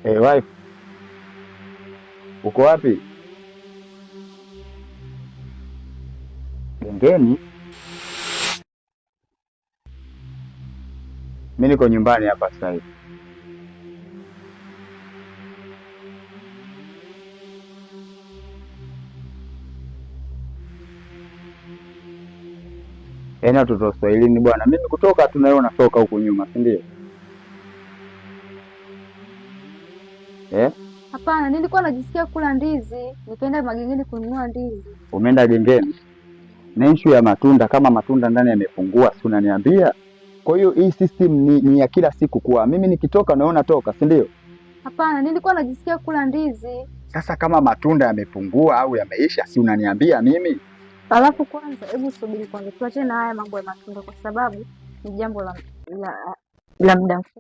Hey, wife, uko wapi? Gengeni? Mi niko nyumbani hapa sasa hivi. Yaani watoto wa Swahilini bwana, mimi kutoka tu na wewe unatoka huku nyuma, si ndio? Eh? Hapana, nilikuwa najisikia kula ndizi, nikaenda magengeni kununua ndizi. Umeenda gengeni na issue ya matunda, kama matunda ndani yamepungua, si unaniambia? Kwa hiyo hii system ni ya kila siku, kuwa mimi nikitoka na wewe unatoka, si ndio? Hapana, nilikuwa najisikia kula ndizi. Sasa kama matunda yamepungua au yameisha, si unaniambia mimi? Alafu kwanza, hebu subiri kwanza, tuachane na haya mambo ya matunda kwa sababu ni jambo la muda mfupi.